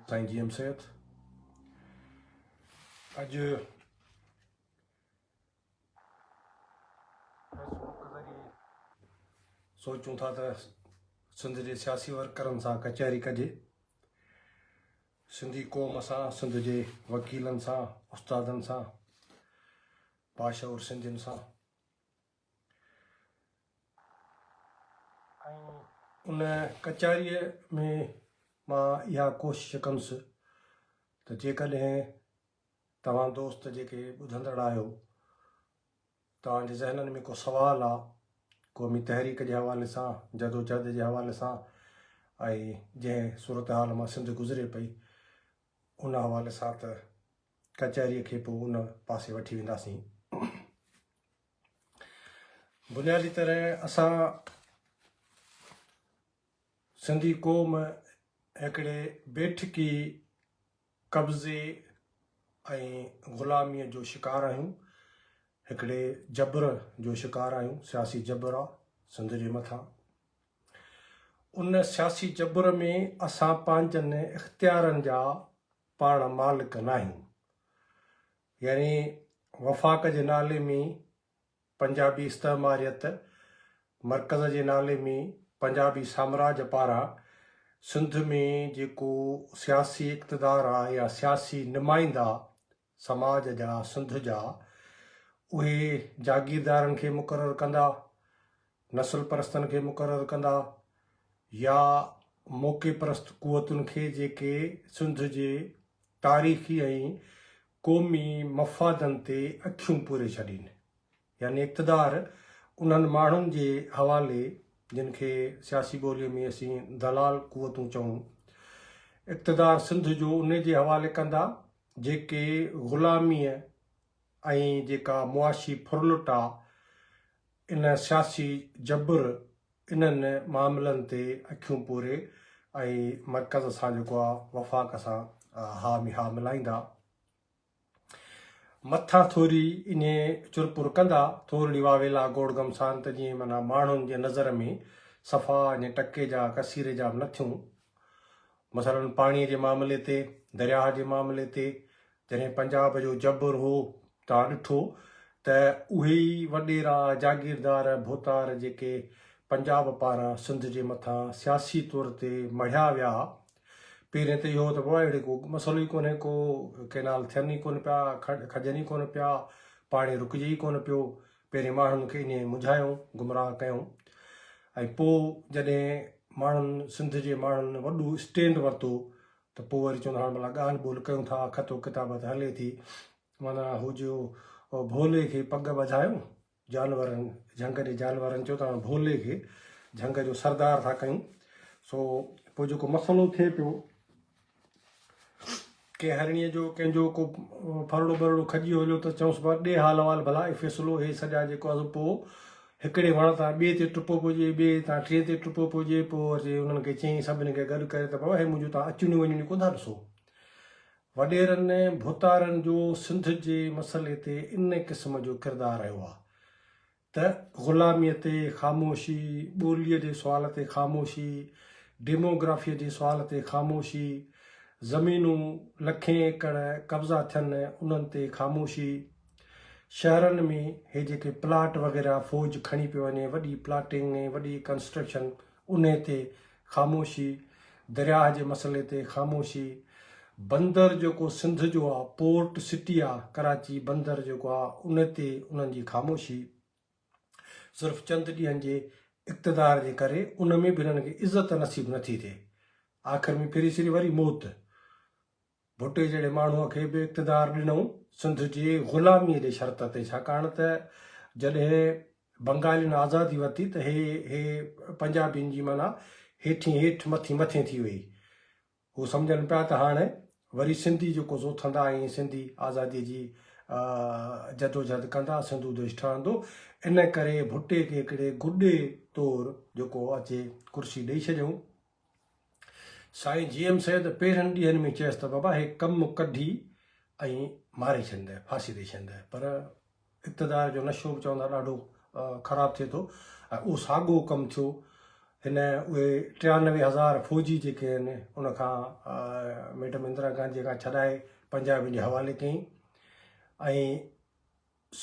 سائين جي ايم سيد اڄ سوچون ٿا ته سنڌ جي سياسي ورڪرن سان ڪچهري ڪجي، سنڌي قوم سان، سنڌ جي وڪيلن سان، استادن سان، باشعور سنڌين سان. ۽ ان ڪچهريء ۾ مان اها ڪوشش ڪندس ته جيڪڏهن توهان دوست جيڪي ٻڌندڙ آهيو، توهان جي ذهنن ۾ ڪو سوال آ قومي تحريڪ جي حوالي سان، جدوجهد جي حوالي سان ۽ جنهن صورتحال مان سنڌ گذري پئي ان حوالي سان ته ڪچهريء کي پوء ان پاسي وٺي وينداسين. بنيادي طرح اسان سنڌي قوم هڪڙي بيٺڪي قبضي ۽ غلاميء جو شڪار آهيون، هڪڙي جبر جو شڪار آهيون، سياسي جبر آ سنڌ جي مٿان. ان سياسي جبر ۾ اسان پنهنجن اختيارن جا پاڻ مالڪ ناهيون. يعني وفاق جي نالي ۾ پنجابي استعماريت مرڪز جي نالي ۾ پنجابي سامراج پاران سنڌ ۾ جيڪو سياسي اقتدار آ يا سياسي نمائندا سماج جا سنڌ جا اهي جاگيردارن کي مقرر ڪندا، نسل پرستن کي مقرر ڪندا يا موقعي پرست قوتن کي جيڪي سنڌ جي تاريخي ۽ قومي مفادن تي اکيون پوري ڇڏين يعني اقتدار انهن ماڻهن جي حوالي جن کي سياسي ٻوليء ۾ اسين دلال قوتون چئون اقتدار سنڌ جو انهي جي حوالي ڪندا جيڪي غلاميء ۽ جيڪا معاشي ڦرلٽ آ ان سياسي جبر انهن معاملن تي اکيون پوري ۽ مرڪز سان جيڪو آ وفاق سان ها ۾ ها ملائيندا. مٿان ٿوري انهي چرپر ڪندا، ٿورڙي واويلا گوڙ گهمسان ته جيئن معنيٰ ماڻهن جي نظر ۾ صفا انهي ٽڪي جا ڪسيري جا به نه ٿيون. مثلاً پاڻيء جي معاملي تي، درياهه جي معاملي تي جڏهن پنجاب جو جبر هو توهان ڏٺو ته اهي ئي وڏيرا، جاگيردار، ڀوتار جيڪي پنجاب پاران سنڌ جي مٿان سياسي طور تي مڙهيا ويا. پهرين ته اهو هو ته بابا اهڙي ڪو مسئلو ئي ڪونهي ڪو ڪينال ٿين ئي ڪونه پيا، کڄن ئي ڪونه پيا، پاڻي رڪجي ئي ڪونه پيو. پهرين ماڻهن کي انهيء منجهايو، گمراهه ڪيو ۽ پوء جڏهن ماڻهن سنڌ جي ماڻهن وڏو اسٽينڊ ورتو ته پوء وري چوندا هاڻ ڀلا ڳالهه ٻولهه ڪيون ٿا، خط و ڪتابت هلي ٿي. معنيٰ هو جو ڀولي کي پڳ ٻڌايو، جانورن، جهنگ جي جانورن چيو ته هاڻ ڀولي کي جهنگ جو سردار ٿا ڪيون. سو پوء جيڪو مسئلو ٿئي پيو، ڪنهن هرڻيء جو ڪنهن جو ڪو ڦرڙو ٻرڙو کڄي هليو ته چئونس ڀلا ڏي حال احوال ڀلا اي فيصلو هي سڄا جيڪو آهي سو پوء هڪڙي وڻ تان ٻئي تي ٽپو پوجي، ٻئي تان ٽئين تي ٽپو پوجي، پوء اچي انهن کي چيائين سڀني کي گڏ ڪري ته بابا هي منهنجون تان اچڻيون وڃڻيون ڪونه ٿا ڏسو. وڏيرن ڀوتارن جو سنڌ جي مسئلي تي ان قسم جو ڪردار رهيو آهي ته غلاميء تي خاموشي، ٻوليء جي سوال تي خاموشي، ڊيموگرافيء جي سوال تي خاموشي، زمينون لکين ايڪڙ قبضا ٿين انهن تي خاموشي، شهرن ۾ هي جيڪي پلاٽ وغيره فوج کڻي پيو وڃي وڏي پلاٽنگ ۽ وڏي ڪنسٽرڪشن انهي تي خاموشي، درياهه جي مسئلي تي خاموشي، بندر جيڪو سنڌ جو آ پورٽ سٽي آ ڪراچي بندر جيڪو آ ان تي انهن جي خاموشي صرف چند ڏينهن جي اقتدار جي ڪري ان ۾ به هنن کي عزت نصيب نٿي ٿئي آخر ۾ ڦري سري وري موت. ڀٽي جهڙي ماڻهوء کي به اقتدار ڏنائون سنڌ جي غلاميء جي شرط تي ڇاڪاڻ ته جڏهن بنگالين آزادي ورتي ته هي هي پنجابين جي معنيٰ هيٺين هيٺ مٿين مٿين ٿي وئي. هو سمجهن پيا ته هاڻ وري سنڌي جيڪو سو اٿندا ۽ سنڌي آزاديء جي جدوجهد ڪندا سنڌو ديش ٺهندو ان ڪري ڀٽي کي هڪڙي گڏي طور جيڪو اچي ڪرسي ڏئي ڇڏيائون. سائين جي ايم سيد پهرين ڏينهن ۾ چيس ته بابا هي ڪم ڪڍي ۽ ماري ڇڏيندء، ڦاسي ڏئي ڇڏيندء پر اقتدار جو نشو به چوندا ڏاڍو خراب ٿئي ٿو ۽ اهو ساڳو ڪم ٿيو. هن اهي 93 هزار فوجي جيڪي آهن ان کان ميڊم اندرا گانڌيء کان ڇڏائي پنجابين جي حوالي ڪيائين ۽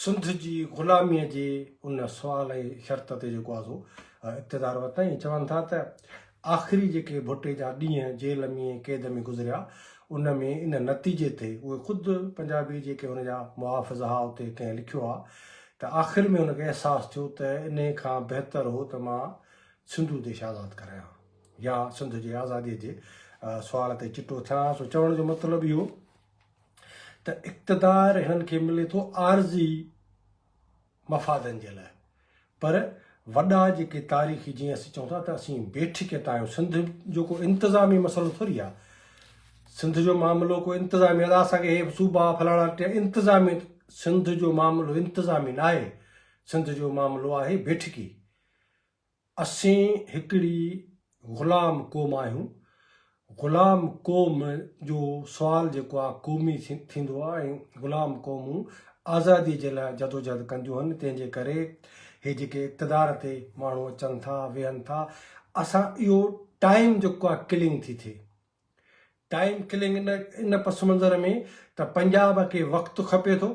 سنڌ جي غلاميء جي ان سوال ۽ شرط تي جيڪو آهي سو اقتدار ورتائين ۽ چون ٿا ته آخري جيڪي ڀٽي جا ڏينهن جيل ۾ ۽ قيد ۾ گذريا ان ۾ ان نتيجي تي اهي خود پنجابي جيڪي هن جا محافظ ها اتي ڪنهن لکيو آهي ته آخر ۾ هن کي احساس ٿيو ته انهي کان بهتر هو ته مان سنڌو ديش آزاد ڪرايان يا سنڌ جي آزاديء جي سوال تي چٽو ٿيان. سو چوڻ جو مطلب اهو ته اقتدار هنن کي ملي ٿو عارضي مفادن جي لاء پر وڏا جيڪي تاريخي جيئن اسين چئون ٿا ته اسين بيٺڪيت آهيون سنڌ جو ڪو انتظامي مسئلو ٿوري آهي سنڌ جو معاملو ڪو انتظامي ادا اسان کي هي صوبا فلاڻا ٽي انتظامي سنڌ جو معاملو انتظامي ناهي سنڌ جو معاملو آهي بيٺڪي اسين هڪڙي غلام قوم آهيون. غلام قوم جو سوال جيڪو آهي قومي ٿيندو آهي ۽ غلام قومون آزادي جي لاء جدوجهد ڪنديون آهن تنهن جي ڪري هي جيڪي اقتدار تي ماڻهو اچن ٿا ويهن ٿا اسان اهو ٽائيم جيڪو آهي ڪلنگ ٿي ٿئي ٽائيم ڪلنگ ان ان پس منظر ۾ ته پنجاب کي وقت کپي ٿو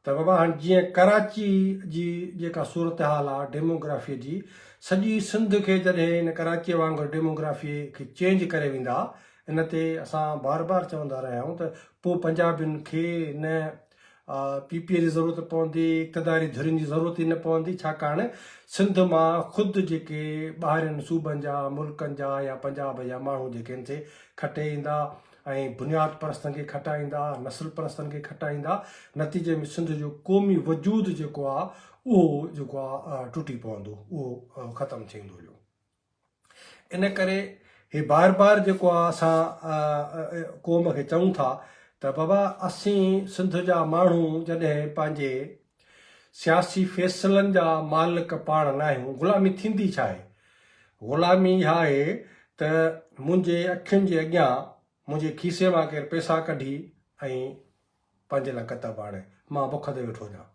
ته بابا هاڻ جيئن ڪراچي جي جيڪا صورتحال آ ڊيموگرافي جي سڄي سنڌ کي جڏهن ان ڪراچي وانگر ڊيموگرافي کي چينج ڪري ويندا ان تي اسان بار بار چوندا رهيا آهيون ته پوء پنجابين کي نه پي پي جي ضرورت پوندي، اقتداري ڌرين جي ضرورت ئي نه پوندي، ڇاڪاڻ سنڌ مان خود جيڪي ٻاهرين صوبن جا، ملڪن جا يا پنجاب جا ماڻهو جيڪي آهن سي کٽي ايندا ۽ بنياد پرستن کي کٽائيندا، نسل پرستن کي کٽائيندا، نتيجي ۾ سنڌ جو قومي وجود جيڪو آهي اهو جيڪو آهي ٽٽي پوندو، اهو ختم ٿي ويندو هليو. ان ڪري هي بار بار جيڪو آ اسان قوم کي چئون ٿا ته بابا اسين سنڌ جا ماڻهو جڏهن پنهنجي سياسي فيصلن جا مالڪ پاڻ ناهيون غلامي ٿيندي ڇا آهي؟ غلامي اها آهي ته منهنجي اکين جي اڳيان منهنجي کيسي مان ڪير پئسا ڪڍي ۽ پنهنجي لاء ڪتب آڻي، مان بک تي ويٺو هجان.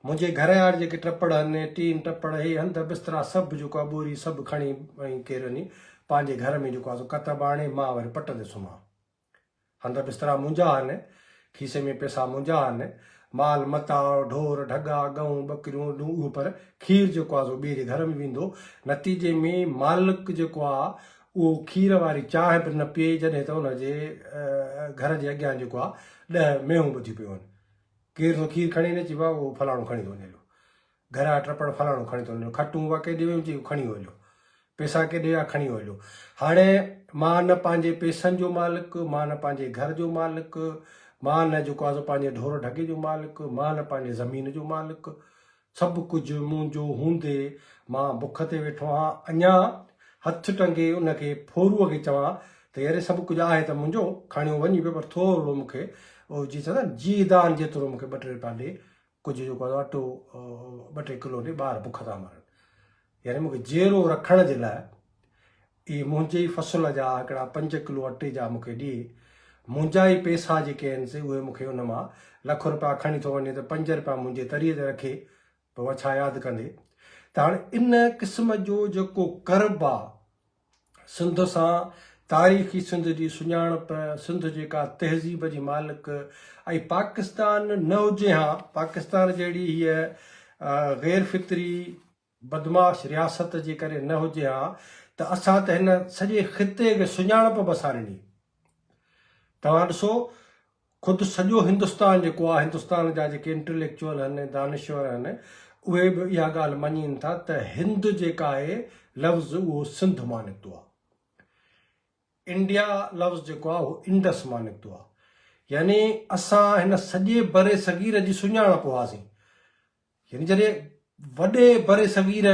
منهنجي گهر جا جيڪي ٽپڙ هن، ٽين ٽپڙ، هي هنڌ بسترا سڀ جيڪو آ ٻوري سڀ کڻي ۽ ڪير وڃي پنهنجي گهر ۾ جيڪو آ سو ڪتب آڻي، مان وري پٽ تي سمهان. هنڌ بسترا منهنجا هن، کيسي ۾ پئسا منهنجا هن، مال متاع، ڍور ڍڳا، ڳئون، ٻڪريون، ڏون اهو پر کير جيڪو آ سو ٻئي جي گهر ۾ ويندو. نتيجي ۾ مالڪ جيڪو آ اهو کير واري چانهه به نه پيئي جڏهن ته ان جي گهر جي اڳيان جيڪو آ ڏهه مينهون ٻڌيون پيون آهن. ڪير ٿو کير کڻي وڃي چي بابا اهو فلاڻو کڻي ٿو وڃي هليو. گهر جا ٽپڙ فلاڻو کڻي ٿو وڃي هليو. کٽون اها ڪيڏي ويون چي کڻي ويو هليو. پئسا ڪيڏي ويا کڻي ويو هليو. هاڻي مان نه پنهنجي پئسن جو مالڪ، مان نه پنهنجي گهر جو مالڪ، مان نه جيڪو آ سو پنهنجي ڍور ڍڳي جو مالڪ، مان نه پنهنجي زمين جو مالڪ. سڀ ڪجهه منهنجو هوندي مان بک تي ويٺو آهيان، اڃا هٿ ٽنگي ان کي ڦوروء کي چوان ته ياري سڀ ڪجهه آهي ته منهنجو، کڻيو وڃي پيو پر ٿورڙو مون کي اهو جيئن چوندا آهن جي دان جيترو مون کي ٻه ٽي رپيا ڏي، ڪجهه جيڪو آهي اٽو ٻه ٽي ڪلو ڏي، ٻار بک ٿا مرن. يعني مون کي جيئرو رکڻ جي لاء اهي منهنجي ئي فصل جا هڪڙا پنج ڪلو اٽي جا مون کي ڏي، منهنجا ئي پئسا جيڪي آهن سي اهي مون کي ان مان لک رپيا کڻي ٿو وڃي ته پنج رپيا منهنجي تريء تي رکي پوء ڇا ياد ڪندي ته هاڻي ان قسم جو جيڪو قرب آ سنڌ سان تاريخي سنڌ جي سڃاڻپ سنڌ جيڪا تهذيب جي مالڪ ۽ پاڪستان نه هجي ها پاڪستان جهڙي هيء غير فطري بدمعاش رياست جي ڪري نه هجي ها ته اسان ته هن سڄي خطي کي سڃاڻپ به اسان ڏني. توهان ڏسو خود سڄو هندستان جيڪو آهي هندستان جا جيڪي انٽليڪچوئل آهن دانشور آهن اهي به اها ڳالهه مڃين ٿا ته هند جيڪا آهي لفظ اهو سنڌ مان نڪتو آهي. انڊيا لفظ جيڪو آهي اهو انڊس مان نڪتو آهي يعني اسان هن سڄي برصغير جي سڃاڻپ هئاسين. يعني جڏهن وڏي برصغير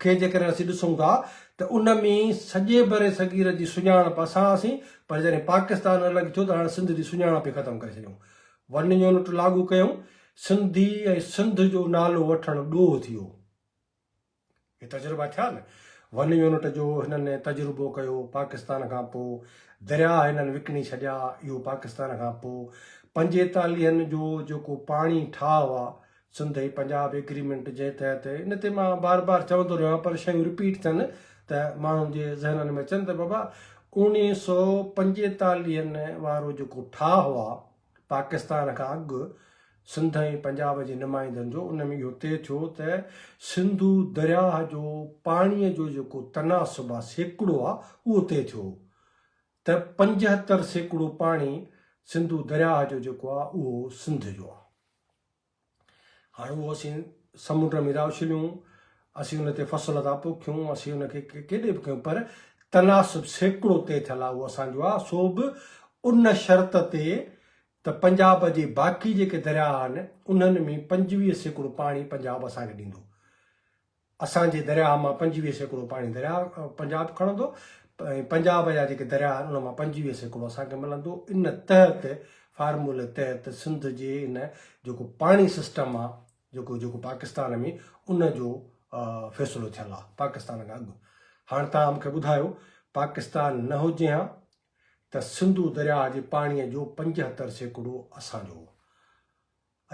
کي جيڪڏهن اسين ڏسون ٿا ته ان ۾ سڄي برصغير جي سڃاڻپ اسان هئاسين پر جڏهن پاڪستان الڳ ٿيو ته هاڻي سنڌ جي سڃاڻپ ئي ختم ڪري ڇڏيائون. ون يونٽ لاڳو ڪيائون، سنڌي ۽ سنڌ جو نالو وٺڻ ڏوهه ٿي ويو. هي تجربا ٿيا نه ون يونٽ جو هنن تجربو ڪيو پاڪستان کان پوء درياهه هنن وڪڻي ڇڏيا اهو پاڪستان کان پوء پنجيتاليهن جو جيڪو پاڻي ٺاهه آ سنڌ ۽ پنجاب ايگريمينٽ جنهن تحت ان تي مان بار بار چوندو رهيو آهيان پر شيون رپيٽ ٿين ته ماڻهن جي ذهنن ۾ اچن ته بابا اوڻيهه سو پنجيتاليهن وارو جيڪو ٺاهه آ پاڪستان کان اڳ سنڌ ۽ پنجاب جي نمائندن جو ان ۾ اهو طئي ٿيو ته سنڌو درياهه جو پاڻي جو جيڪو تناسب آ سيڪڙو آ اهو طئي ٿيو هو ته 75% پاڻي سنڌو درياهه جو جيڪو آ اهو سنڌ جو آ. هاڻ اهو اسين سمنڊ ۾ ٿا اڇليون، اسين ان تي فصل ٿا پوکيون، اسين ان کي ڪيڏي به ڪيون پر تناسب سيڪڙو طئي ٿيل آهي اهو اسان جو آهي سو به ان شرط تي ته پنجاب جي باقي جيڪي درياهه آهن انهن ۾ 25% پاڻي پنجاب اسان کي ڏيندو. اسان جي درياهه مان 25% پاڻي درياهه پنجاب کڻندو ۽ پنجاب جا جيڪي درياهه آهن ان مان 25% اسان کي ملندو ان تحت فارمولي تحت سنڌ جي ان جيڪو پاڻي سسٽم آ جيڪو جيڪو پاڪستان ۾ ان جو فيصلو ٿيل آ پاڪستان کان اڳ هاڻ توهان مونکي ٻڌايو پاڪستان نه هجي ها ته سنڌو درياهه جي پاڻي جو 75% اسان جو هو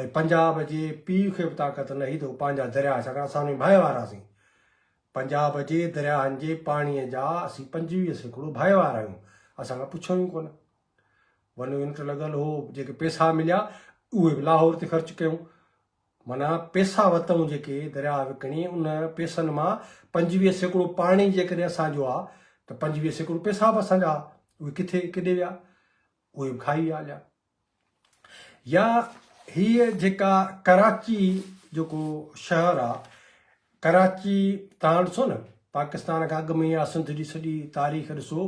۽ پنجاب جي پيء کي به طاقت نه هئي ته هو پنهنجا درياهه ڇاڪاڻ اسان انهن ڀائيوار هئاسين. پنجاب جي درياهن جي پاڻيء جا اسين 25% ڀائيوار آهيون. اسان کان پڇيو ئي ڪونه. ون يونٽ لڳل هو، جيڪي پئسا مليا، اهي به لاهور تي خرچ ڪيون. معنيٰ پئسا وتئون جيڪي درياهه وڪڻي، ان پئسن مان 25% پاڻي جيڪڏهن اسان جو آ ته 25% پئسا به اسان جا ها. اهي ڪٿي ڪيڏي ويا؟ اهي به کائي ويا هليا. يا هيء جيڪا ڪراچي جيڪو شهر آ، ڪراچي توهان ڏسو نه پاڪستان کان اڳ ۾ يا سنڌ جي سڄي تاريخ ڏسو،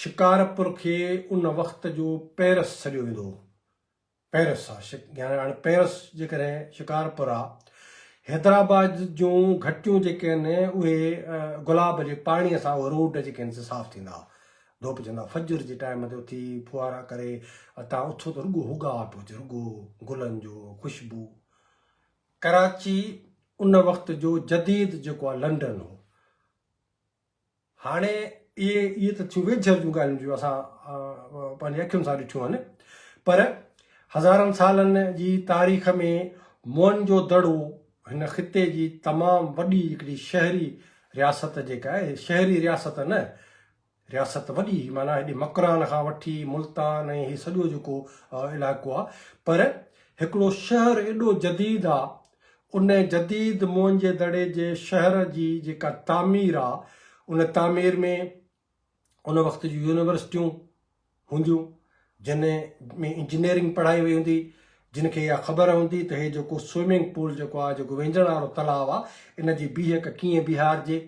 شڪارپور کي ان وقت جو پيرس سڏيو ويندو هو. پيرس آ، يعني هاڻي پيرس جيڪڏهن شڪارپور آ، حيدرآباد جون گهٽيون جيڪي آهن اهي گلاب جي پاڻيء سان اهي روڊ جيڪي آهن سي صاف ٿيندا ها. ڌوپجندا فجر جي ٽائيم تي اٿي ڦوهارا ڪري اتان اٿو ته رڳو هڳاء پيو اچي رڳو گلن جو خوشبو. ڪراچي ان وقت جو جديد جيڪو آ لنڊن هو. هاڻي اهي اهي ته ٿيون ويجهر جون ڳالهيون جو اسان پنهنجي اکين سان ڏٺيون آهن پر هزارن سالن جي تاريخ ۾ موئن جو دڙو هن خطي جي تمام وڏي هڪڙي شهري رياست جيڪا آهي شهري رياست نه رياست وڏي هئي معنيٰ هيڏي مڪران کان وٺي ملتان ۽ هي سڄو جيڪو علائقو آ پر هڪڙو شهر ايڏو جديد آ ان جديد موئن جي دڙي جي شهر جي جيڪا تعمير آ ان تعمير ۾ ان وقت جون يونيورسٽيون هونديون جن ۾ انجنيئرنگ پڙهائي وئي هوندي جن کي اها خبر هوندي ته هي جيڪو سوئمنگ پول جيڪو آ جيڪو وهنجڻ وارو تلاء آ ان جي بيهڪ ڪيئن بيهارجي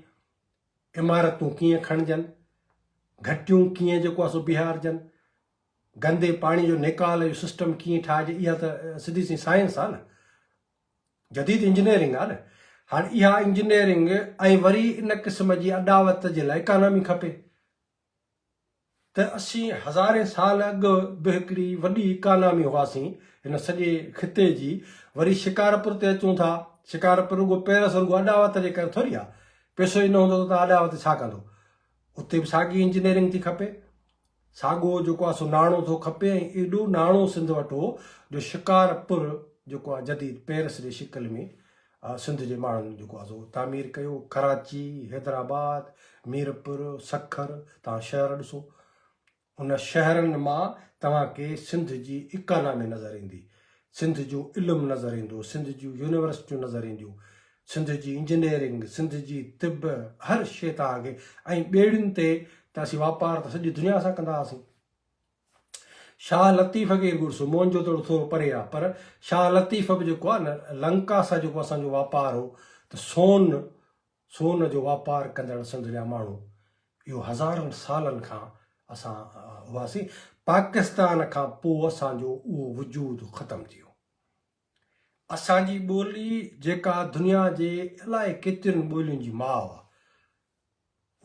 عمارتون ڪيئن کڻجن، گهٽيون ڪيئن جيڪو آهي سو بيهارجن، گندي پاڻي جو نيڪال جو سسٽم ڪيئن ٺاهجي اها ته سڌي سين سائنس آهي نه، جديد انجنيئرنگ آهي نه. هاڻي اها انجنيئرنگ ۽ وري ان قسم جي اڏاوت جي لاء اڪانامي کپي. ته اسين هزارين سال اڳ به هڪڙي وڏي اڪانامي هئاسين هن سڄي خطي جي، وري شڪارپور تي اچون ٿا، شڪارپور رڳو پيرس رڳو اڏاوت جي ڪري ٿوري آ، پئسو ئي نه هوندو ته توهان اڏاوت ڇا ڪندو، اتي به ساڳي انجنيئرنگ ٿي کپي، ساڳو جيڪو آ سو ناڻو ٿو کپي ۽ ايڏو ناڻو سنڌ وٽ هو جو شڪارپور جيڪو آ جديد پيرس جي شڪل ۾ سنڌ جي ماڻهن جيڪو آ سو تعمير ڪيو، ڪراچي، حيدرآباد، ميرپور، سکر توهان شهر ڏسو ان شهرن مان توهان کي سنڌ جي اڪانامي نظر ايندي، سنڌ جو علم نظر ايندو، سنڌ جون يونيورسٽيون نظر اينديون، سنڌ جي انجنيئرنگ، سنڌ جي طب هر شيء توهان کي ۽ ٻيڙين تي ته اسين واپار ته سڄي دنيا سان ڪندا هئاسين. شاهه لطيف کي رڳو ڏسو، موهن جو دڙو ٿورو پري آ، پر شاهه لطيف به جيڪو آ نه لنڪا سان جيڪو اسان جو واپار هو ته سون، سون جو واپار ڪندڙ سنڌ جا ماڻهو اهو هزارن سالن کان اسان هئاسين، پاڪستان کان پوء اسان جو اهو وجود ختم ٿي ويو. اسان جي ٻولي جيڪا دنيا جي الائي ڪيترين ٻولين جي ماء آ،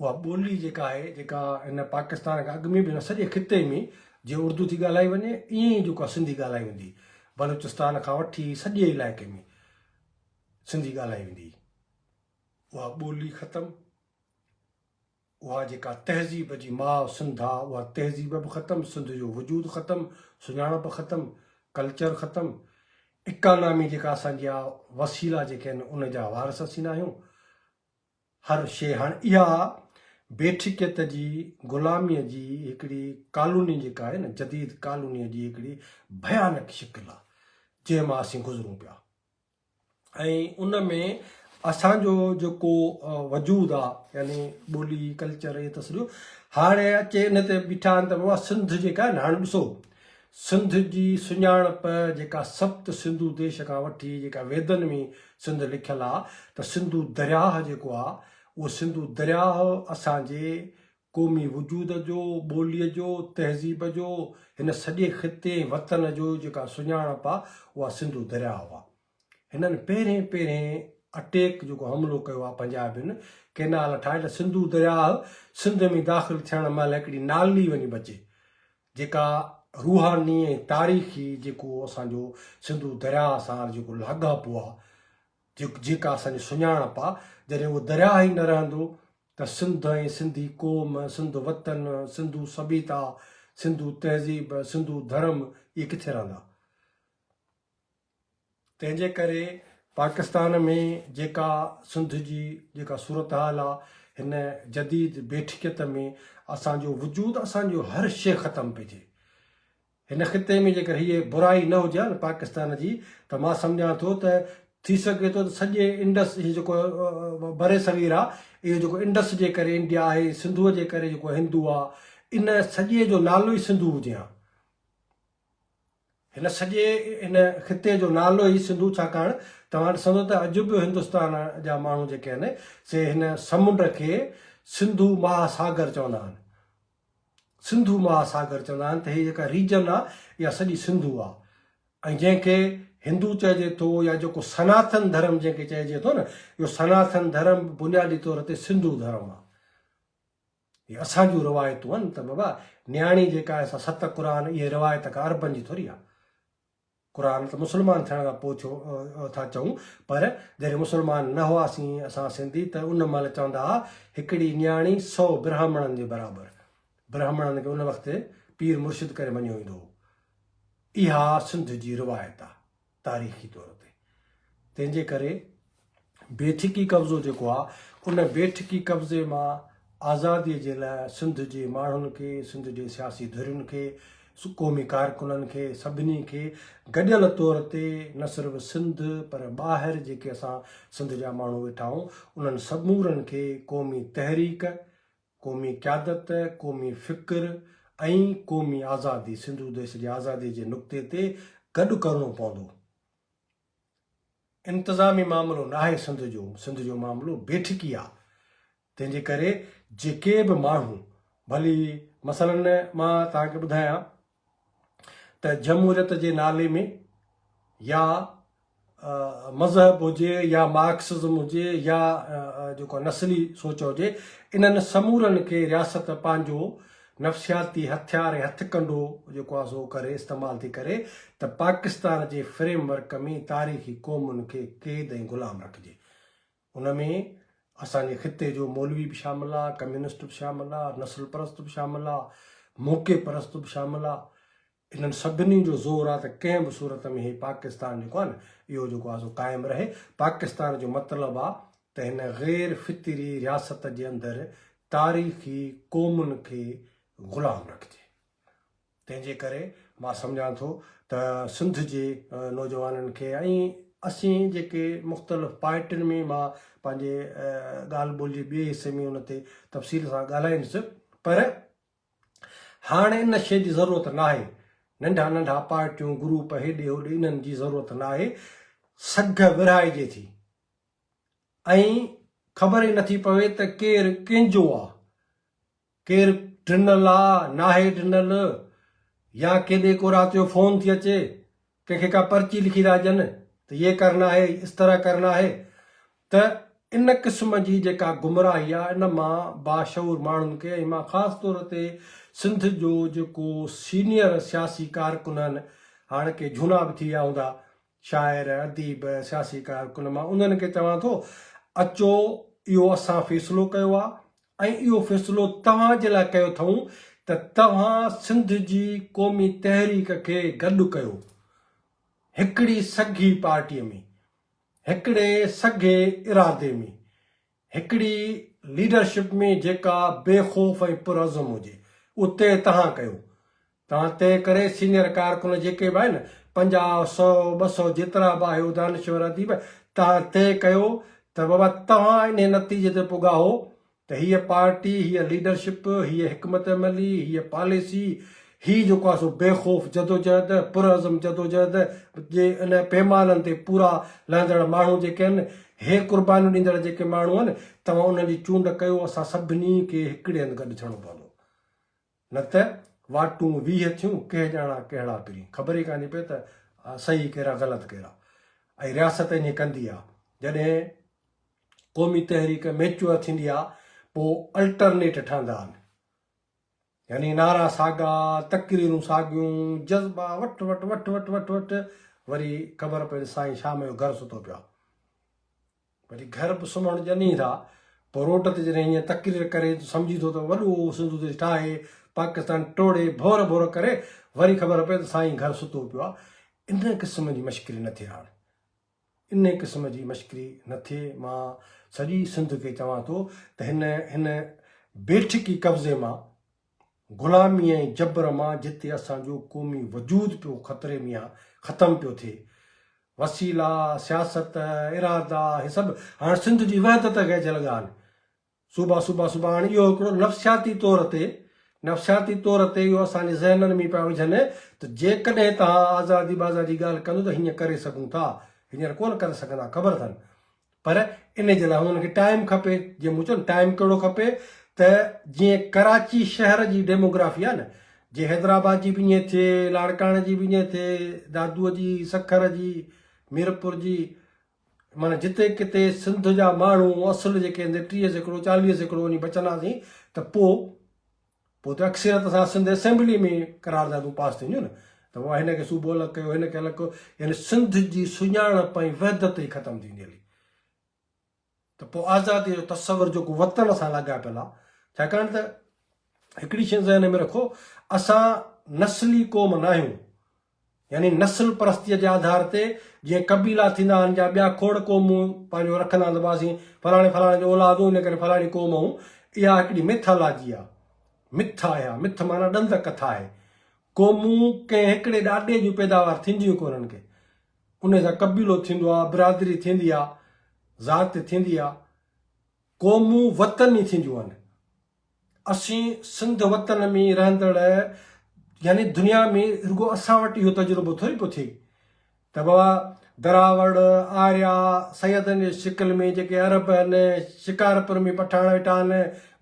اها ٻولي جيڪا آهي جيڪا هن پاڪستان کان اڳ ۾ به هن سڄي خطي ۾ جيئن اردو ٿي ڳالهائي وڃي ائين ئي جيڪو آهي سنڌي ڳالهائي ويندي بلوچستان کان وٺي سڄي علائقي ۾ سنڌي ڳالهائي ويندي اها ٻولي ختم اها جيڪا تهذيب جي ماء سنڌ آ اها تهذيب به ختم سنڌ جو وجود ختم سڃاڻپ ختم ڪلچر ختم اڪانامي جيڪا اسان جي آ وسيلا جيڪي آهن ان جا وارث اسين آهيون هر شيء هاڻ اها بيٺڪيت جي غلاميء جي هڪڙي ڪالوني جيڪا آهي نه جديد ڪالونيء جي هڪڙي ڀيانڪ شڪل آهي جنهن مان اسين گذرون پيا ۽ ان ۾ اسان جو جيڪو وجود آ يعني ٻولي ڪلچر اهي ته سڄو هاڻي اچي ان تي بيٺا آهن ته بابا سنڌ جيڪا آهي نه هاڻي ڏسو سنڌ جي سڃاڻپ جيڪا سپت سنڌو ديش کان وٺي جيڪا ويدن ۾ سنڌ لکيل آ ته سنڌو درياهه جيڪو آ اهو سنڌو درياهه اسان جي قومي وجود جو، ٻوليء جو، تهذيب جو، هن سڄي خطي ۽ وطن جو جيڪا سڃاڻپ آ اها سنڌو درياهه آ. هنن پهرين پهرين اٽيڪ جيڪو حملو ڪيو آ پنجابين ڪينال ٺاهي ته سنڌو درياهه سنڌ ۾ داخل ٿيڻ مهل هڪڙي نالي وڃي بچي جيڪا روحاني ۽ تاريخي جيڪو اسان جو سنڌو درياهه سان جيڪو لاڳاپو آ جيڪا اسان جي سڃاڻپ آ جڏهن اهو درياهه ئي نه رهندو ته سنڌ ۽ سنڌي قوم، سنڌ وطن، سنڌو سڀيتا، سنڌو تهذيب، سنڌو ڌرم اهي ڪٿي رهندا؟ تنهن جي ڪري پاڪستان ۾ جيڪا سنڌ جي جيڪا صورتحال آ هن جديد بيٺڪيت ۾ اسان جو وجود اسان جو هر شيء ختم پئي ٿئي. هن خطي ۾ جيڪر هيء برائي نه هجي ها نه پاڪستان جي ته مان سمجهان ٿو ته ٿي سگهي ٿو ته سڄي انڊس هي جيڪو برصغير آ اهو جيڪو انڊس جي ڪري انڊيا آهي سنڌوء جي ڪري جيڪو هندو آ ان سڄي جو نالو ئي سنڌو هجي ها. هن سڄي هن خطي جو نالو ئي سنڌو ڇاڪاڻ توهان ڏسندو ته اڄ به هندستان جا ماڻهو جيڪي آهن سي هن سمنڊ کي سنڌو مها ساگر چوندا آهن. سنڌو مها ساگر چوندا آهن ته هي جيڪا ريجن آ اها سڄي سنڌو آ ۽ جنهن کي هندو چئجي ٿو يا جيڪو سناتن ڌرم جنهن کي چئجي ٿو نه اهو سناتن ڌرم به بنيادي طور تي سنڌو ڌرم آ. هي اسان جون روايتون آهن ته بابا نياڻي جيڪا آهي سا ست قرآن اهي روايت ڪا عربن جي ٿوري آ. قرآن ته مسلمان ٿيڻ کان پوء ٿيو ٿا چئون پر جڏهن مسلمان نه هئاسين اسان سنڌي ته ان مهل چوندا ها هڪڙي نياڻي سو برهمڻن جي برابر. برهمڻن کي ان وقت پير مرشد ڪري مڃيو ويندو هو. اها سنڌ جي روايت آ تاريخي طور تي. تنهن جي ڪري بيٺڪي قبضو جيڪو آ ان بيٺڪي قبضي مان آزادي جي لاء سنڌ جي ماڻهن کي، سنڌ جي سياسي ڌرين کي، قومي ڪارڪنن کي سڀني کي گڏيل طور تي نه صرف سنڌ پر ٻاهر جيڪي اسان سنڌ جا ماڻهو ويٺا آهيون انهن سمورن کي قومي تحريڪ، قومي قيادت، قومي فڪر ۽ قومي آزادي سنڌو ديس جي آزادي جي نقطي تي گڏ ڪرڻو پوندو. انتظامي معاملو ناهي سنڌ جو، سنڌ جو معاملو بيٺڪي آ، تنهن جي ڪري جيڪي به ماڻهو ڀلي مثلاً مان توهان کي ٻڌايان ته جمهوريت جي نالي ۾ يا مذهب هجي يا مارڪسزم هجي يا جيڪو نسلي سوچ هجي انهن سمورن کي رياست پنهنجو نفسياتي هٿيار ۽ هٿڪنڊو جيڪو آهي سو ڪري استعمال ٿي ڪري ته پاڪستان جي فريم ورڪ ۾ تاريخي قومن کي قيد ۽ غلام رکجي. ان ۾ اسان جي خطي جو مولوي به شامل آ، ڪميونسٽ به شامل آ، نسل پرست به شامل آ، موقعي پرست به شامل آ. انهن سڀني جو زور آ ته ڪنهن به صورت ۾ هي پاڪستان جيڪو آ نه اهو جيڪو آ سو قائم رهي. پاڪستان جو مطلب آ ته هن غير فطري رياست جي اندر تاريخي قومن کي غلام رکجي. تنهن جي ڪري مان سمجهان ٿو ته سنڌ جي نوجوانن کي ۽ اسين جيڪي مختلف پارٽين ۾ مان پنهنجي ڳالهه ٻولهه جي ٻئي حصي ۾ ان تي تفصيل سان ڳالهائيندس پر هاڻ ان شيء جي ضرورت ناهي. ننڍا ننڍا پارٽيون، گروپ هيڏي هوڏي انهن جي ضرورت ناهي. سگهه ورهائجي ٿي ۽ خبر ئي نٿي پوي ته ڪير ڪنهن جو آ، ڪير ڊنل آ، ناهي ڊنل يا ڪيڏي ڪو رات جو فون ٿي اچي، ڪنهن کي ڪا پرچي لکي ٿا ڏين ته يي ڪرنا هي، اس طرح ڪرنا هي ته ان قسم جي جيڪا گمراهي آ ان مان باشعور ماڻهن کي ۽ مان خاص طور تي سنڌ جو جيڪو سينيئر سياسي ڪارڪن آهن هاڻ ڪي جهونا به ٿي ويا هوندا شاعر اديب سياسي ڪارڪن مان انهن کي چوان ٿو اچو اهو اسان فيصلو ڪيو آ ۽ اهو فيصلو توهان جي لاء ڪيو اٿئون ته توهان سنڌ جي قومي تحريڪ کي گڏ ڪيو هڪڙي سگهي پارٽيء ۾، هڪڙي سگهي ارادي ۾. هڪڙي ليڊرشپ ۾ جيڪا بي خوف ۽ پرعزم هجي اهو طئي توهان ڪيو. توهان طئي ڪري سينيئر ڪارڪن جيڪي به آهن 50، سئو، 200 جيترا به آهيو دانشور اديب توهان طئي ڪيو ته بابا توهان انهي نتيجي تي پڳا هو ته هيء پارٽي، هيء ليڊرشپ، هيء حڪمت عملي، هيء پاليسي، هي جيڪو آهي سو بي خوف جدوجهد، پرعزم جدوجهد جي ان پيمانن تي پورا لهندڙ ماڻهو جيڪي آهن، هي قربانيون ڏيندڙ جيڪي ماڻهو آهن، توهان انهن جي چونڊ ڪيو، اسان سڀني کي هڪڙي هنڌ گڏ ٿيڻو پوندو. نه ته واٽون 20 ٿيون، ڪنهن ڄاڻان ڪهڙا پرين. خبر ئي ڪانه پئي ته صحيح ڪير آ غلط ڪير آ. ۽ رياست ائين ڪندي آ. جڏهن قومي تحريڪ ميچوئر ٿيندي آ پوء الٽرنيٽ ٺهندا آهن. يعني نعرا ساڳا، تقريرون ساڳيون، جذبا وٺ وٺ وٺ وٺ وٺ وٺ وري خبر پئي ته سائين شام جو گهر ستو پيو آ. وري گهر به سمهڻ ڏين ئي ٿا. پوء روڊ تي جڏهن هيئن تقرير ڪري ته سمجهي ٿو ته وڏو سنڌو ديش ٺاهي، پاڪستان ٽوڙي، ڀور ڀور ڪري، وري خبر پئي ته سائين گهر ستو پيو آ. ان قسم جي مشڪري نه ٿئي هاڻ. ان قسم جي مشڪري نه ٿئي. مان سڄي سنڌ کي چوان ٿو ته هن هن بيٺڪي قبضي مان، غلامي ۽ جبر مان جتي اسان جو قومي وجود پيو خطري ۾ آ، ختم پيو ٿئي. وسيلا، سياست، ارادا، هي سڀ هاڻ سنڌ جي وحدت کي اچي لڳا آهن. صوبا صوبا صوبا هاڻ اهو هڪڙو نفسياتي طور تي نفسياتي طور تي اهو اسان جي ذهنن ۾ پيا وجهن ته جيڪڏهن توهان آزادي بازادي ڳالهه ڪندو ته هيئن ڪري سگهون ٿا. هينئر ڪونه ڪري سگهندا خبر اٿن. پر ان جي لاء هنن کي ٽائيم کپي، جيئن مون چيو نه ٽائيم ڪهڙو کپي ته جيئن ڪراچي شهر جي ڊيموگرافي آهي نه، جيئن حيدرآباد جي به ائين ٿئي، لاڙڪاڻي جي به ائين ٿئي، دادوء جي، سکر جي، ميرپور جي، معنيٰ جتي ڪٿي سنڌ جا ماڻهو اصل جيڪي آهن 30%، 40% وڃي بچنداسين ته پوء پوء ته اڪثريت سان سنڌ اسيمبلي ۾ قراردادون پاس ٿينديون نه ته بابا هن کي صوبو الڳ ڪيو هن کي الڳ ڪيو يعني سنڌ جي سڃاڻپ ۽ وحدت ئي ختم ٿيندي هلي ته پوء آزادي جو تصور جيڪو وطن سان لاڳاپيل آهي ڇاڪاڻ ته هڪڙي شيء ذهن ۾ رکو اسان نسلي قوم نه آهيون يعني نسل پرستيء جي آڌار تي جيئن قبيلا ٿيندا آهن يا ٻيا کوڙ قومون پنهنجو رکندا آهن ته بابا اسين فلاڻي فلاڻي جو اولاد آهيون ان ڪري فلاڻي قوم آهيون اها هڪڙي ميٿالاجي آهي مٿ آهي اها مٿ معنيٰ ڏند ڪٿا آهي قومون ڪنهن هڪڙي ڏاڏي جون پيداوار ٿينديون ڪونهن ڪي ان سان قبيلو ٿيندو آهي برادري ٿيندي آهي ذات ٿيندي آهي قومون وطني ٿينديون آهن اسين سنڌ وطن ۾ رهندڙ يعني دنيا ۾ رڳو اسان وٽ اهو تجربو ٿوري پيو ٿئي ته بابا دراوڙ، آريا، سيدن جي شڪل ۾ جيڪي عرب آهن، شڪارپور ۾ پٺاڻ ويٺا آهن،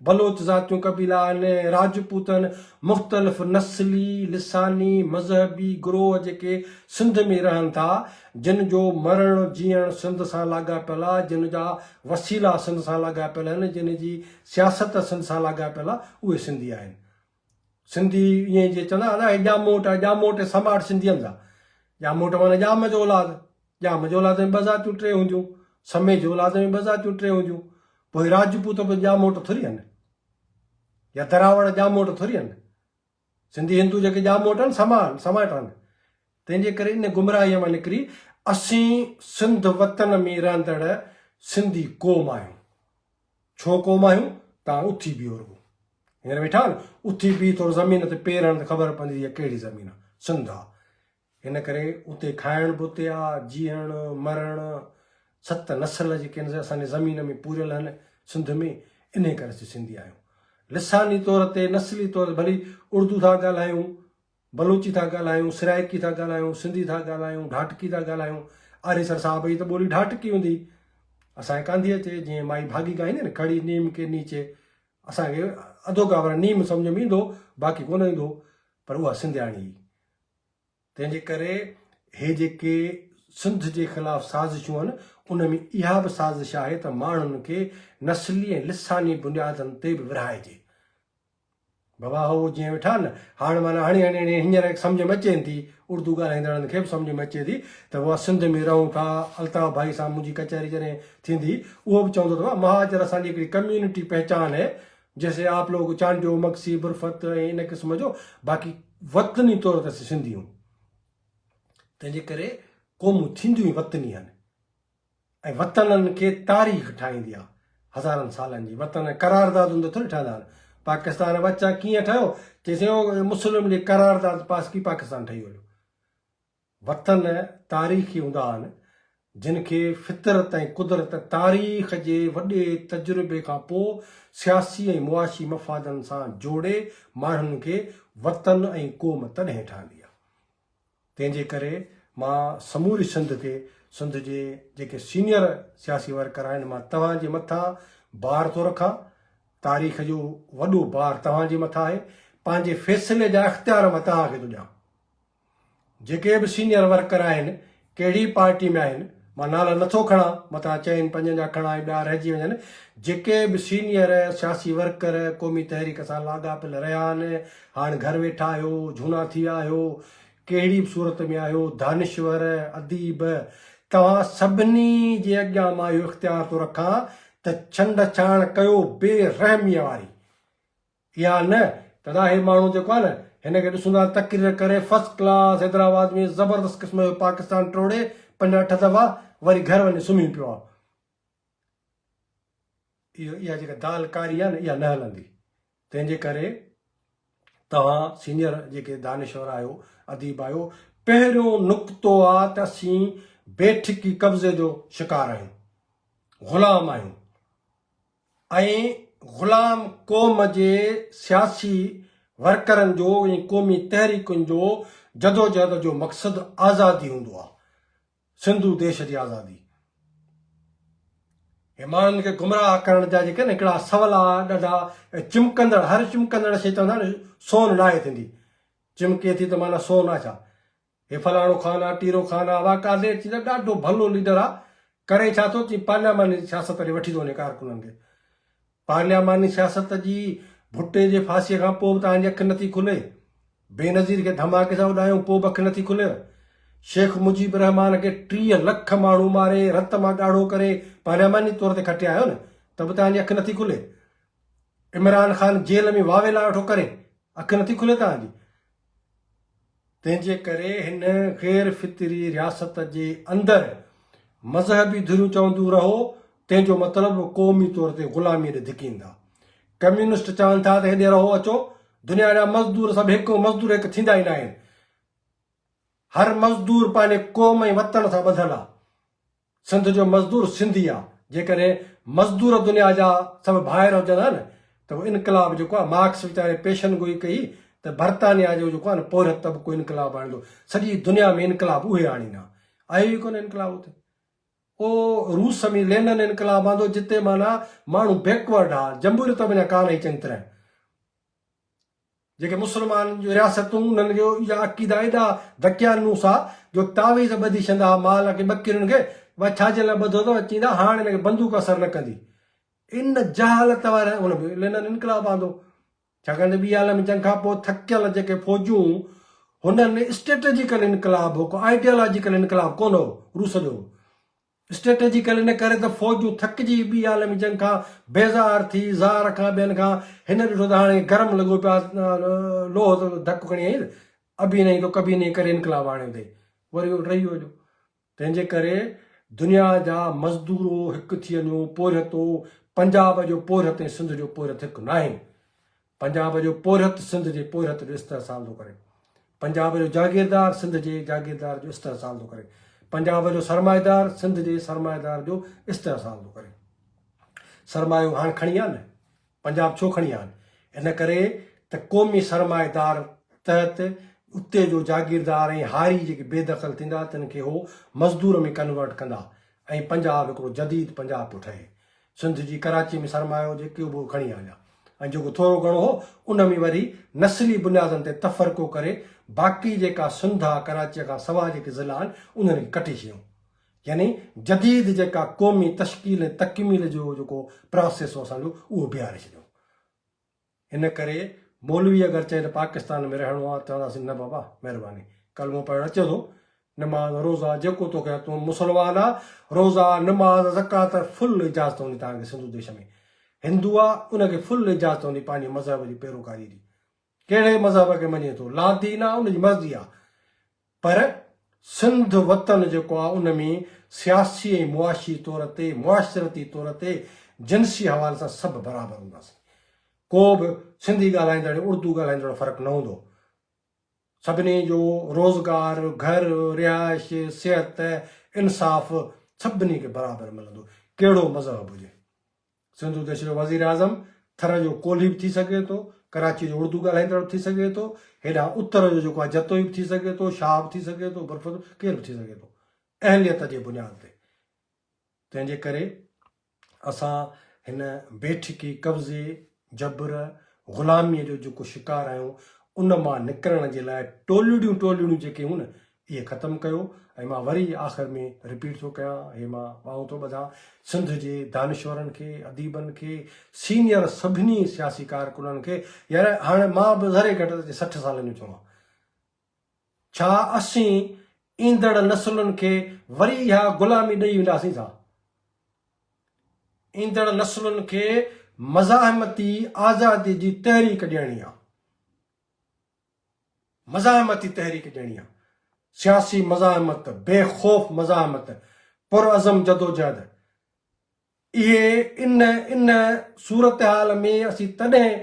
بلوچ ذاتيون قبيلا آهن، راجپوت آهن، مختلف نسلي، لساني، مذهبي گروهه جيڪي سنڌ ۾ رهن ٿا، جن جو مرڻ جيئڻ سنڌ سان لاڳاپيل آهي، جن جا وسيلا سنڌ سان لاڳاپيل آهن، جن جي سياست سنڌ سان لاڳاپيل آ اهي سنڌي آهن. سنڌي ائين جيئن چوندا آهن هي ڄاموٽ آهي ڄاموٽ ۽ سماٽ سنڌي هوندا. ڄاموٽ معنيٰ ڄام جو اولاد. ڄام جي اولاد ۾ ٻه ذاتيون ٽي هونديون. سمي جي اولاد ۾ ٻه ذاتيون ٽي هونديون. پوء هي راجپوت به ڄاموٽ ٿوري آهن. يا دراوڙ ڄاموٽ ٿوري آهن. سنڌي هندو جيڪي ڄاموٽ آهن سما آهن سماٽ آهن. تنهن جي ڪري ان گمراهيء مان نڪري اسين سنڌ وطن ۾ رهندڙ سنڌي قوم آهيون. ڇو قوم آهيون؟ توهان اٿي بيهو رڳو. هينئر ويٺا آهيو نه، اٿي بيهه ٿورو زمين تي پير هڻ ته خبر پوندي هيء ڪهڙي زمين آهي. سنڌ آهي. ان ڪري اتي کائڻ به اتي آهي، جيئڻ، مرڻ، ست نسل جيڪي آهن سي اسان جي زمين ۾ پوريل آهن سنڌ ۾، انهيء ڪري اسين سنڌي آهيون. لساني طور تي، نسلي طور تي ڀلي اردو ٿا ڳالهايون، بلوچي ٿا ڳالهايون، سرائيڪي ٿا ڳالهايون، سنڌي ٿا ڳالهايون، ڍاٽڪي ٿا ڳالهايون. آريسر صاحب جي ته ٻولي ڍاٽڪي هوندي. اسان کي ڪانه ٿي اچي، جيئن مائي ڀاڳي ڳائيندي نه کڙي نيم ڪي نيچي. اسان کي اڌو ڪاور نيم سمجهه ۾ ايندو، باقي ڪونه ايندو، پر اها سنڌياڻي هئي. تنهن جي ڪري هي جيڪي سنڌ جي خلاف سازشون آهن، ان ۾ اها به سازش آهي ته ماڻهن کي نسلي ۽ لساني بنيادن تي به ورهائجي. بابا هو جيئن ويٺا آهن هاڻ معنيٰ هڻي هڻي هڻي هينئر سمجهه ۾ اچين ٿي اردو ڳالهائيندڙن کي به سمجهه ۾ اچي ٿي ته بابا سنڌ ۾ رهون ٿا الطاف ڀائي سان منهنجي ڪچهري جڏهن ٿيندي اهو به چوندو ته بابا مهاجر اسان جي هڪڙي ڪميونٽي پهچان هي جيسي آپ لوگ چانڊيو مگسي برفت ۽ ان قسم جو باقي وطني طور تي اسين سنڌي آهيون تنهن جي ڪري قومون ٿينديون ئي وطني آهن ۽ وطنن کي تاريخ ٺاهيندي آهي. هزارن سالن جي وطن قراردادن تي ٿوري ٺهندا آهن. پاڪستان ٻچا ڪيئن ٺهيو؟ چيسين او مسلم ليگ قرارداد پاس ڪئي پاڪستان ٺهي ويو. وطن تاريخي هوندا آهن جن کي فطرت ۽ قدرت تاريخ جي وڏي تجربي کان پوء سياسي ۽ معاشي مفادن سان جوڙي ماڻهن کي وطن ۽ قوم تڏهن ٺهندي آهي. تنهن جي ڪري مان سموري سنڌ کي سنڌ جي جيڪي سينيئر سياسي ورڪر آهن مان توهان جي مٿان بار ٿو رکان تاريخ جو وڏو بار توهان جي مٿان آهي پنهنجي فيصلي جا اختيار مان توهان کي ٿو ڏيان. جيڪي به سينيئر ورڪر آهن ڪهڙي پارٽي ۾ آهن مان نالا نٿو کڻان متان چئن پنجن جا کڻان ۽ ٻيا رهجي وڃن جيڪي به سينيئر سياسي ورڪر قومي تحريڪ سان لاڳاپيل رهيا آهن هاڻ گهر ويٺا آهيو جهونا ٿي ويا آهيو ڪهڙي به صورت ۾ آهيو دانشور اديب توهان سڀني جي اڳيان مان اهو اختيار ٿو رکان ته ڇنڊ ڇاڻ ڪيو بي رحميء واري اها نه ته ادا هي ماڻهو جيڪو آهي نه هن کي ڏسون ٿا تقرير ڪري فرسٽ ڪلاس حيدرآباد ۾ زبردست قسم جو پاڪستان ٽوڙي پنج اٺ دفعا وري گهر وڃي سمهي پيو آهي. اهو اها جيڪا دال ڪاري آهي نه اها نه هلندي تنهن جي ڪري توهان سينيئر جيڪي دانشور آهيو اديب آهيو پهريون نقطو آ ته اسين بيٺڪي قبضي جو شڪار آهيون غلام آهيون ۽ غلام قوم جي سياسي ورڪرن جو ۽ قومي تحريڪن جو جدوجهد جو مقصد آزادي هوندو آهي، سنڌو ديش جي آزادي. هي ماڻهن کي گمراهه ڪرڻ جا جيڪي آهن هڪڙا سولا ڏاڍا چمڪندڙ هر چمڪندڙ شيء چوندا آهن سون ناهي ٿيندي، چمڪي ٿي ته معنيٰ سون آهي ڇا؟ هي فلاڻو خان آ ٽيرو خان آ واقع چي ته ڏاڍو ڀلو ليڊر آ ڪري ڇا ٿو چي پارلياماني سياست ڏي وٺي ٿو وڃي ڪارڪنن کي پارلياماني سياست جي ڀٽي جي ڦاسي کان پوء به توهان جي اک نٿي کلي بينظير کي ڌماڪي سان اڏايو پوء به اک نٿي کلي شيخ مجيب الرحمان کي 30 لک ماڻهو ماري رت مان ڳاڙهو ڪري پارلياماني طور تي کٽيا آهيو نه ته به توهان جي اک نٿي کلي عمران خان جيل ۾ واويلا ويٺو ڪري اک نٿي کلي توهان جي تنهن جي ڪري هن غير فطري رياست جي اندر مذهبي ڌريون چونديون رهو، تنهن جو مطلب قومي طور تي غلاميء ڏي ڌڪيندا. ڪميونسٽ چون ٿا ته هيڏي رهو اچو، دنيا جا مزدور سڀ هڪ، مزدور هڪ ٿيندا ئي ناهن. هر مزدور پنهنجي قوم ۽ وطن سان ٻڌل آ. سنڌ جو مزدور سنڌي آ، جيڪڏهن مزدور دنيا جا سڀ ڀائر هجن ها نه ته پوء انقلاب جيڪو آ مارڪس ويچاري پيشن گوئي ڪئي ته برطانيا جو جيڪو آ نه پورهيت طبقو انقلاب آڻيندو، سڄي دنيا ۾ انقلاب اهي آڻين ها، آيو ئي ڪونه انقلاب اتي. او روس ۾ لينن انقلاب آندو جتي معنيٰ ماڻهو بيڪورڊ ها، جمهوريت به اڃا ڪانه هئي چڱي طرح. جيڪي مسلمانن جون رياستون انهن جو اها عقيدا ايڏا دقيانوس ها جو تعويذ ٻڌي ڇڏندا ها مال کي ٻڪرين کي وا ڇا جي لاء ٻڌو اٿو چيندا هاڻ هن کي بندوق اثر نه ڪندي ان جهالت واري ان به لينن انقلاب آندو ڇاڪاڻ ته ٻي عالمي جنگ کان پوء ٿڪيل جيڪي فوجون هنن اسٽريٽجيڪل انقلاب هو ڪو آئيڊيالاجيڪل انقلاب ڪونه هو روس جو اسٽريٽجيڪل ان ڪري ته فوجون ٿڪجي ٻي عالمي جنگ کان بيزار ٿي زار کان ٻين کان هن ڏٺو ته هاڻي گرم لڳو پيو آهي لوهه ته ڌڪ کڻي آئي ابي نهين تو ڪبي نهين ڪري انقلاب آڻيو اٿئي وري اهو ڊهي ويو تنهن جي ڪري دنيا جا مزدورو هڪ ٿي وڃو پورهيتو پنجاب جو پورهيت ۽ سنڌ جو پورهيت هڪ ناهن پنجاب جو پورهيت سنڌ جي پورهيت جو استحصال ٿو ڪري. پنجاب جو جاگيردار سنڌ جي جاگيردار جو استحصال ٿو ڪري. پنجاب جو سرمائيدار سنڌ جي سرمائيدار جو استحصال ٿو ڪري. سرمايو هاڻ کڻي آ نه؟ پنجاب ڇو کڻي آ؟ ان ڪري ته قومي سرمائيدار تحت اتي جو جاگيردار ۽ هاري جيڪي بي دخل ٿيندا تن کي هو مزدور ۾ ڪنورٽ ڪندا ۽ پنجاب هڪڙو جديد پنجاب پيو ٺهي. سنڌ جي ڪراچي ۾ سرمايو جيڪي به کڻي آيا ۽ جيڪو ٿورو گهڻو هو ان ۾ وري نسلي بنيادن تي تفرقو ڪري باقي جيڪا سنڌ آ ڪراچيء کان سوا جيڪي ضلعا آهن انهن کي ڪٽي ڇڏيائون يعني جديد جيڪا قومي تشڪيل ۽ تڪميل جو جيڪو پراسيس هو اسان جو اهو بيهاري ڇڏيائون. ان ڪري مولوي اگر چئي ته پاڪستان ۾ رهڻو آ چونداسين نه بابا مهرباني ڪلمو پڙهڻ اچي ٿو نماز روزا جيڪو توکي آ تون مسلمان آ روزا نماز زڪوات فل اجازت هوندي توهان کي سنڌو ديش ۾ هندو آ ان کي فل اجازت هوندي پنهنجي مذهب جي پيروڪاري جي ڪهڙي مذهب کي مڃي ٿو لادين آ ان جي مرضي آ پر سنڌ وطن جيڪو آ ان ۾ سياسي ۽ معاشي طور تي معاشرتي طور تي جنسي حوالي سان سڀ برابر هونداسين. ڪو به سنڌي ڳالهائيندڙ ۽ اردو ڳالهائيندڙ جو فرق نه هوندو. سڀني جو روزگار، گهر، رهائش، صحت، انصاف سڀني کي برابر ملندو، ڪهڙو مذهب هجي. سنڌو ديش جو وزيراعظم ٿر جو ڪولهي به ٿي سگهي ٿو، ڪراچي جو اردو ڳالهائيندڙ به ٿي سگهي ٿو، هيڏانهن اتر جو جيڪو آهي جتوئي به ٿي سگهي ٿو، شاهه به ٿي سگهي ٿو، برفت ڪير به ٿي سگهي ٿو اهليت جي بنياد تي. تنهن جي ڪري اسان هن بيٺڪي، قبضي، جبر، غلاميء جو جيڪو شڪار آهيون، ان مان نڪرڻ جي لاء ٽولڙيون ٽولڙيون جيڪي هيون نه، اهي ختم ڪيو ۽ مان وري آخر ۾ رپيٽ ٿو ڪيان، هي مان ٻانهون ٿو ٻڌان، سنڌ جي دانشورن کي، اديبن کي، سينيئر سڀني سياسي ڪارڪنن کي، يار هاڻ مان به ذري گهٽ ته 60 سالن جو ٿيو آهيان، ڇا اسين ايندڙ نسلن کي وري اها غلامي ڏئي وينداسين ڇا؟ ايندڙ نسلن کي مزاحمتي آزادي جي تحريڪ ڏيڻي آ. مزاحمتي تحريڪ ڏيڻي آ. سياسي مزاحمت، بي خوف مزاحمت، پرعزم جدوجهد، اهي ان ان صورتحال ۾ اسين تڏهن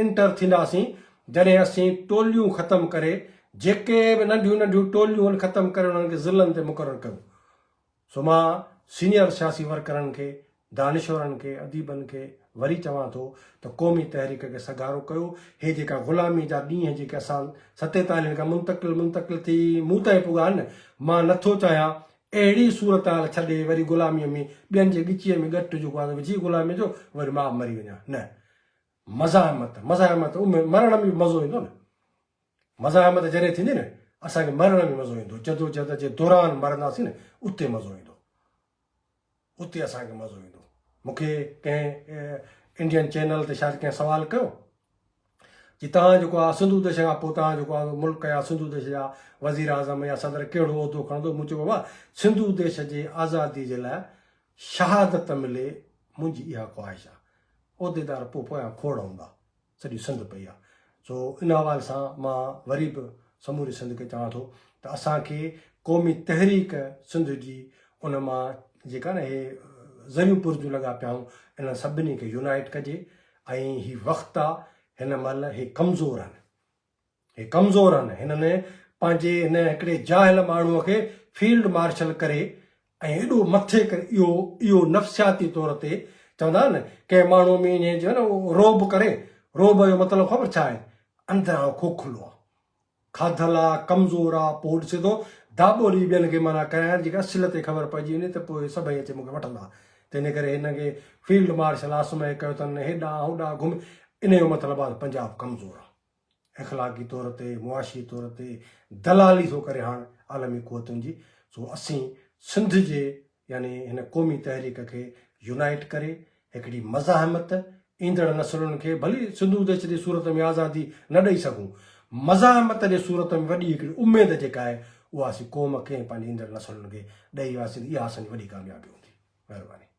انٽر ٿينداسين جڏهن اسين ٽوليون ختم ڪري جيڪي به ننڍيون ننڍيون ٽوليون آهن ختم ڪري انهن کي ضلعن تي مقرر ڪيون. سو مان سينيئر سياسي ورڪرن کي، دانشورن کي، اديبن کي وري چوان ٿو ته قومي تحريڪ کي سگهارو ڪيو. هي جيڪا غلامي جا ڏينهن جيڪي اسان ستيتاليهن کان منتقل منتقل ٿي مون تائين پڳا آهن نه مان نٿو چاهيان اهڙي صورتحال ڇڏي وري غلاميء ۾ ٻين جي ڳچيء ۾ ڳٽ جيڪو آهي سو وجهي غلاميء جو وري مان به مري وڃان. نه. مزاحمت، مزاحمت ان ۾ مرڻ ۾ به مزو ايندو نه. مزاحمت جڏهن ٿيندي نه اسان کي مرڻ ۾ مزو ايندو. جدوجهد جي دوران مرنداسين نه اتي مزو ايندو. اتي اسان کي مزو ايندو. مون کي ڪنهن انڊين چينل تي شايد ڪنهن سوال ڪيو جي توهان جيڪو آهي سنڌو ديش کان پوء توهان جيڪو آهي ملڪ يا سنڌو ديش جا وزير اعظم يا صدر ڪهڙو عهدو کڻندو؟ مون چيو بابا سنڌو ديش جي آزادي جي لاء شهادت ملي منهنجي اها خواهش آهي. عهديدار پوء پويان کوڙ هوندا. سڄي سنڌ پئي آهي. سو ان حوالي سان مان وري به سموري سنڌ کي چوان ٿو ته اسان کي قومي تحريڪ سنڌ جي ان مان جيڪا نه هي ذريون پرزيون لڳا پيا آهيون انهن سڀني کي يونائيٽ ڪجي ۽ هي وقت آ هن مهل هي ڪمزور آهن هي ڪمزور آهن هنن پنهنجي هن هڪڙي جاهل ماڻهو کي فيلڊ مارشل ڪري ۽ ايڏو مٿي ڪري اهو اهو نفسياتي طور تي چوندا آهن نه ڪنهن ماڻهو ۾ ائين جو نه روب ڪري روب جو مطلب خبر ڇا آهي اندران کوکلو آ کاڌل آ، ڪمزور آ، پوء ڏسي ٿو داٻولي ٻين کي معنيٰ ڪرايان، جيڪا اصليت جي خبر پئجي وڃي ته پوء سڀئي اچي مون کي وٺندا. تنهنجي ڪري هن کي فيلڊ مارشل عاصم کي ڪيو اٿن، هيڏانهن هوڏانهن گهمي. انهيء جو مطلب آ ته پنجاب ڪمزور آ. اخلاقي طور تي، معاشي طور تي دلالي ٿو ڪري هاڻ عالمي قوتن جي. سو اسين سنڌ جي يعني هن قومي تحريڪ کي يونائيٽ ڪري هڪڙي مزاحمت ايندڙ نسلن کي ڀلي سنڌو ديش جي صورت ۾ آزادي نه ڏئي سگهون مزاحمت جي صورت ۾ وڏي هڪڙي اميد جيڪا آهي اها اسين قوم کي ۽ پنهنجي ايندڙ نسلن کي ڏئي وياسين ته اها اسان جي وڏي ڪاميابي هوندي. مهرباني.